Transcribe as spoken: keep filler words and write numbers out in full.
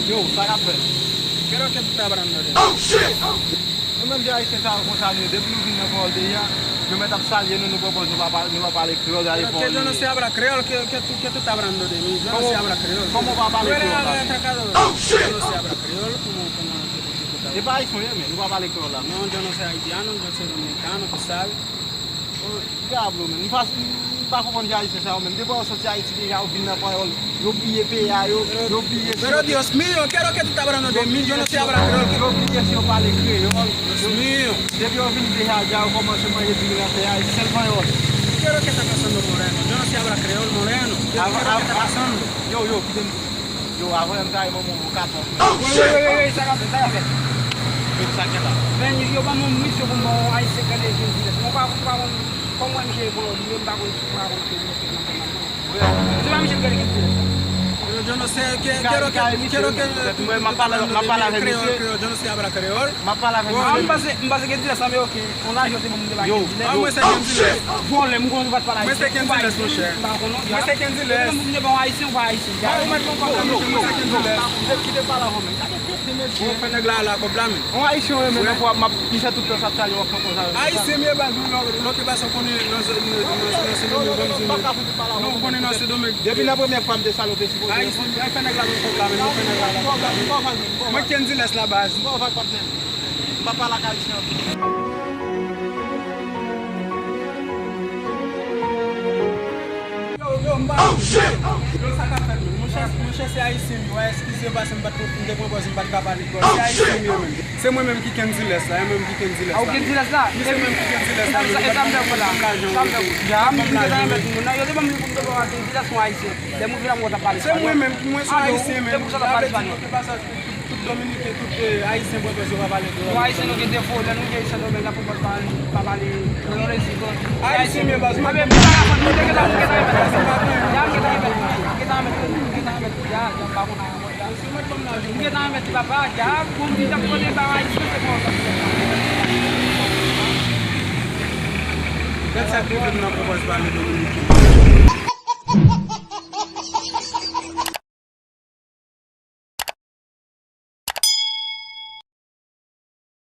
Yo, sa k ap fèt? Quiero que tú te abrandones. Nou menm de Ayisyen sa yo konsa nou ye. Depi nou vin nan pawòl peyi a, yo mèt ap salye nou, nou pwopòz nou pa pale, nou pa pale kreyòl, gade pawòl nou ye. Que yo no se habla creol, que, que tú, que tú te abrandones. Yo no se habla creol. Kòman w pa pale kreyòl la? Yo no se habla creol, como, como que tú te abrandones. E pa Ayisyen w ye, men, nou pa pale kreyòl la, men. No, yo no soy haitiano, yo soy dominicano, tú sabes. Dyablo, men. M pa, m pa konprann jan Ayisyen sa yo menm. Depi yo soti Ayiti deja, yo vin nan pawòl. Yo bliye peyi a yo, yo bliye si yo... Pero Dios mío, quiero que tú te abrandones de mí, yo no sé hablar creol. Yo bliye si yo pale kreyòl. Dios mío. Depi yo vin deja, deja yo kòmanse manje diri nan tè a, e sèl panyòl. Quiero que está pasando moreno, yo no sé hablar creol, moreno. Quiero que está pasando. Yo, yo, kite m di. Yo, avan m ta manman w katòf. Wi, wi, wi, wi, wi, sa k ap fèt, sa k ap fèt. Yo, sa k gen la? Men, yo ban mwen mouch yo pou m ba yon ayisyen k rele Ken Dilès. Mwen pa, pa konn kòman misye pran li, men m pa konn si m pa konn si misye nan fè mal non. Se pa misye k rele Ken Dilès la. Yo, yo no sé, que, quiero que, quiero que tú te abrandones de mí, creol, creol, yo no sé hablar creol. M ap pale avèk misye. M panse, m panse Ken Dilès la, men oke. Yon lajan te ban m de la Ken Dilès. Ah, mwen se Ken Dilès. Vòlè, m konnen ou pa t pale ayisyen. Mwen se Ken Dilès, monchè. M pa konnen. Mwen se Ken Dilès. Ou te ban w ayisyen, ou pa ayisyen. Mwen, ou mèt pran kòb la, monchè, mwen se Ken Dilès. Kite, kite pale avè w, men. Gade tete mesye. Ou fè nèg la la kòb la, men. Yon ayisyen w ye, men, nan fwa m ap, li fè tout tan sa ap salye w ap fè konsa. Ayisyen m ye baz, wi, lò, lò ke baz ou konnen nan zòn, nan, nan, nan Sendomeng, ban m di nou. Non, ou konnen nan Sendomeng. Depi nan premyè fwa m te salye w te sipoze. Ayisyen, fè nèg la pran kòb la, men, nou fè nèg la la kòb la, men. Mwen Ken Dilès la baz. M pa w vag patnè m. M pa pale ak Ayisyen anpil. Yo, yo, m pa... Yo, sa k ap fèt menm? Monchè, monchè, se Ayisyen m ye, w a eskize m paske m pa t, m te pran pòz, m pa t ka pale kreyòl. Se Ayisyen m ye menm. Se mwen menm ki Ken Dilès la, e mwen menm ki Ken Dilès la. A, ou Ken Dilès la? Wi, se mwen ki Ken Dilès la. E sa, e sa m fè w la. Sa m fè w. Ya, m te ta remèt moun nan. Yo te ban m li pou m te ba w a Ken Dilès, yon Ayisyen. Lè m rive la, m wè w t ap pale espanyòl. Se mwen menm, mwen se yon Ayisyen menm. Sa vle di, tout, tout Dominiken, tout, eh, Ayisyen pran pòz yo pa pale kreyòl. Nou Ayisyen, nou gen defo, lè nou rive Sendomeng, n ap pran pòz pa, pa pale kreyòl, e si ke Ayisyen, men baz, mwen menm, mwen pa ka konn, mwen te gentan, mwen gentan remèt. Ya, mwen gentan remèt, mwen gentan remèt, mwen gentan remèt. Ya, ya, m pa konn anyen ankò, ya. M gentan remèt li, papa, ya, pou m di, t ap kote ba Ayisyen, se konsa. Gad sa k rive m nan pran pòz pale Dominiken.